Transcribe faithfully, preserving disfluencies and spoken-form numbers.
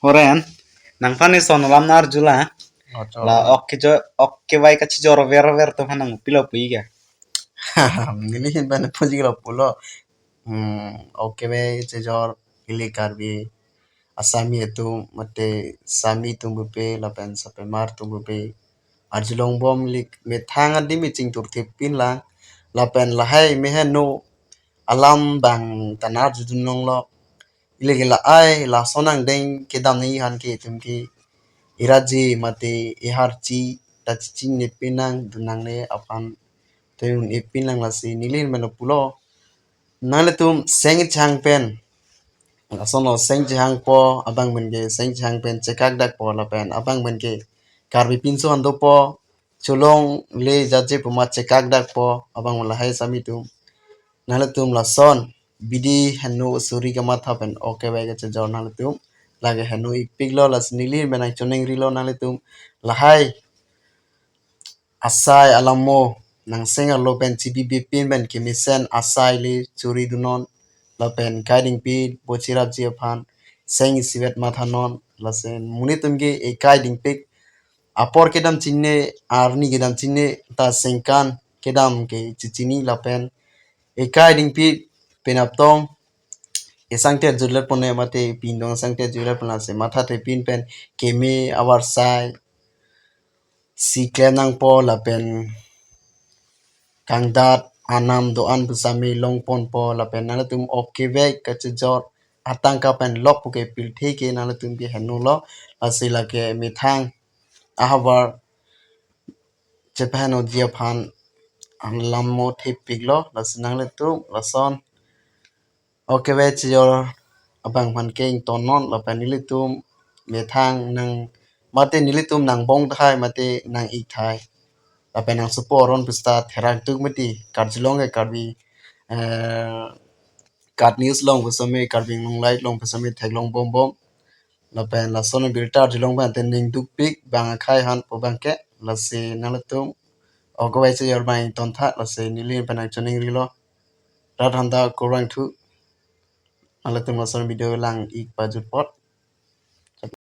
Horen, nangphan ison alam na-arjulo. Ocho. La ok kejor, ok kevai kachijor verver atum aphan nang pilo puji ke? Neli ahin pen puji lo pulo. Hmm, ok kevai chijor ili Karbi asami atum mate sami atum pupe lapen sapemar atum pupe arjulongbom ili methang adim chingthurthip pinlang lapen lahai meheno alam abang ta narjudun longlo. Ili ke la-ai lason angdeng kedam nangji aphan ke itum ke iraje mate iharchi ta chichingnepin nang dun nangne aphan te un-epin lang lasi neli ahin pen pulo. Nanglitum seng chehang pen, lason lo seng chehangpo abang pen ke seng chehang pen chekak dakpo lapen abang pen ke Karbi pinso an dopo, cholongle jaje pu ma chekak dakpo abang pen lahai sami atum. Nanglitum lason bidi heno suri kamatha pen ok kevai kachijor nanglitum lake heno-ikpiklo lasi neli ahin pen nangchoningrilo nanglitum lahai asai alamo nangseng arlo pen chibibipin pen kemesen asai le churi dunnon lapen ekai dingpik bochirapji aphan seng isivet mathanon lasi monit atum ke ekai dingpik apor kedam chinine arni kedam chinine ta sengkan kedam ke chichini lapen ekai dingpik penaptong esangte julet pone mate pindong sangte julet pone lasi mathathepin pen keme avarsai si klem nangpo lapen kangdat anam do-an pusitame longponpo lapen nanglitum ok kevai kachijor atangka pen lok puke pilthe ke nanglitum ke henolo lasi lake methang ahavar chepahenoji aphan alam mo thepiklo lasi nanglitum lason ok kevai chijor abang aphan ke ingtonnon lapen nelitum methang nang mate nelitum nangbong thai mate nang-ik thai lapen nangsopo aron pusta therak duk mati karjulong ke Karbi eh, Kat News along pusitame Karbi Anglong Live along pusitame theklongbombom lapen lason birta arjulong abang te ning dukpik bang akhai aphan pu abang ke lasi nanglitum ok kevai chijor abang ingtontha lasi neli ahin pen nangchoningrilo. Rat handa kurang thu. Nanglitum lason video lang-ik pajutpot.